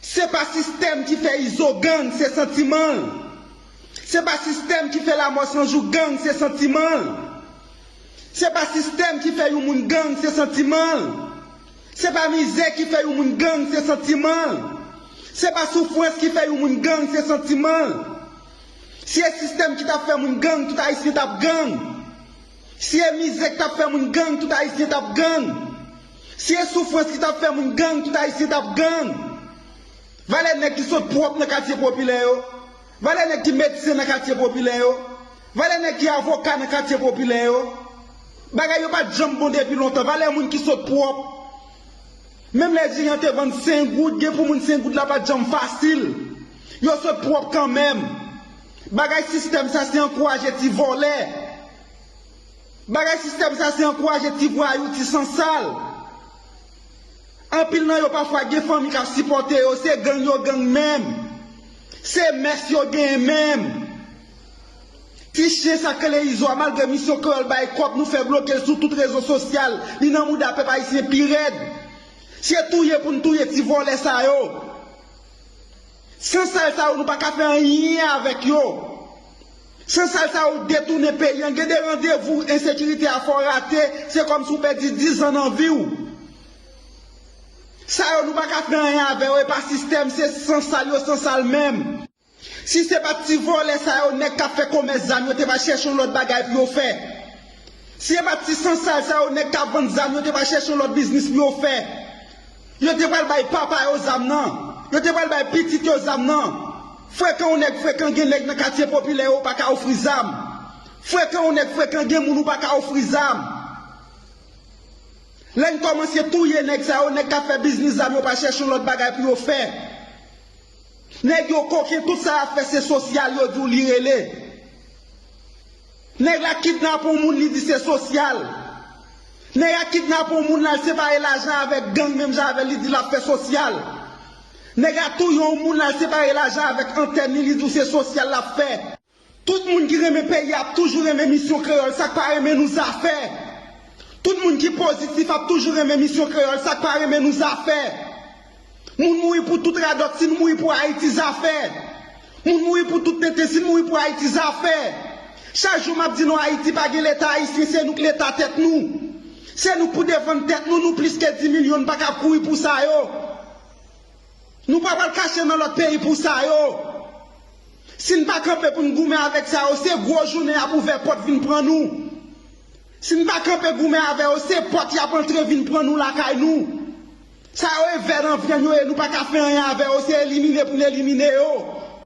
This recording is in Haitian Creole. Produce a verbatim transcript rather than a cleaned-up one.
Se pa sistèm ki fè Izo gang, se santiman l. Se pa sistèm ki fè Lamò San Jou gang, se santiman l. Se pa sistèm ki fè yon moun gang, se santiman l. Se pa mizè ki fè yon moun gang, se santiman l. Se pa soufrans ki fè yon moun gang, se santiman l. Si e sistèm ki t ap fè moun gang, tout Ayisyen t ap gang. Si e mizè ki t ap fè moun gang, tout Ayisyen t ap gang. Si e soufrans ki t ap fè moun gang, tout Ayisyen t ap gang. Valè nèg ki sot pwòp nan katye popilè yo. Valè nèg ki medsen nan katye popilè yo. Valè nèg ki avoka nan katye popilè yo. Bagay yo pa t janm bon depi lontan. Valè moun ki sot pwòp. Menm lè diri an te vann senk goud, gen pou moun senk goud la pa t janm fasil. Yo sot pwòp kanmenm. Bagay sistèm sa se ankouraje ti vòlè. Bagay sistèm sa se ankouraje ti vwayou, ti sansal. Anpil nan yo pafwa gen fanmi k ap sipòte yo, se gang yo gang menm. Se mès yo genyen menm. Ti chen sa k rele Izo a, malgre Misyon Kreyòl bay kòb, nou fè bloke l sou tout rezo sosyal. Li nan mouda pèp ayisyen pi rèd. Se touye pou n touye ti vòlè sa yo. Sansal sa yo, nou pa ka fè anyen avèk yo. Sansal sa yo detounen peyi an. Gen de randevou ensekirite a fè w rate, se kòmsi w pèdi diz an nan vi w. Sa yo, nou pa ka fè anyen avè yo, e pa sistèm, se sansal yo sansal menm. Si se pa t ti vòlè sa yo, nèg k ap fè komès zam yo te pral chèche yon lòt bagay pou yo fè. Si se pa t ti sansal sa yo, nèg k ap vann zam yo te pral chèche yon lòt biznis pou yo fè. Yo te pral bay papa yo zam nan. Yo te pral bay pitit yo zam nan. Frekan yon nèg frekan, gen nèg nan katye popilè yo pa ka ofri zam. Frekan yon nèg frekan, gen moun ou pa ka ofri zam. Lè n kòmanse touye nèg sa yo, nèg k ap fè biznis zam yo pral chèche yon lòt bagay pou yo fè. Nèg yo koken, tout sa y ap fè se sosyal, yo di w li rele. Nèg la kidnape yon moun, li di se sosyal. Nèg la kidnape yon moun, l al separe lajan avèk gang menm jan avè l, li di l ap fè sosyal. Nèg la touye yon moun, l al separe lajan avèk antèn li, li di w se sosyal l ap fè. Tout moun ki renmen peyi a ap toujou renmen Misyon Kreyòl, sa k pa renmen nou zafè. Tout moun ki pozitif ap toujou renmen Misyon Kreyòl, sa k pa renmen nou zafè. Moun mouri pou tout radòt, si n mouri pou Ayiti, zafè. Moun mouri pou tout tenten, si n mouri pou Ayiti, zafè. Chak jou m ap di nou Ayiti pa gen Leta ayisyen, se nou k Leta tèt nou. Se nou k pou defann tèt nou, nou plis ke dis milyon, n pa ka ap kouri pou sa yo. Nou pa pral kache nan lòt peyi pou sa yo. Si n pa kanpe pou n goumen avèk sa yo, se gwo jounen y ap ouvè pòt vin pran nou. Si n pa kanpe goumen avè yo, se pòt y ap antre vin pran nou lakay nou. Sa yo e vè nan vyann yo ye, nou pa ka fè anyen avè yo, se elimine pou n elimine yo.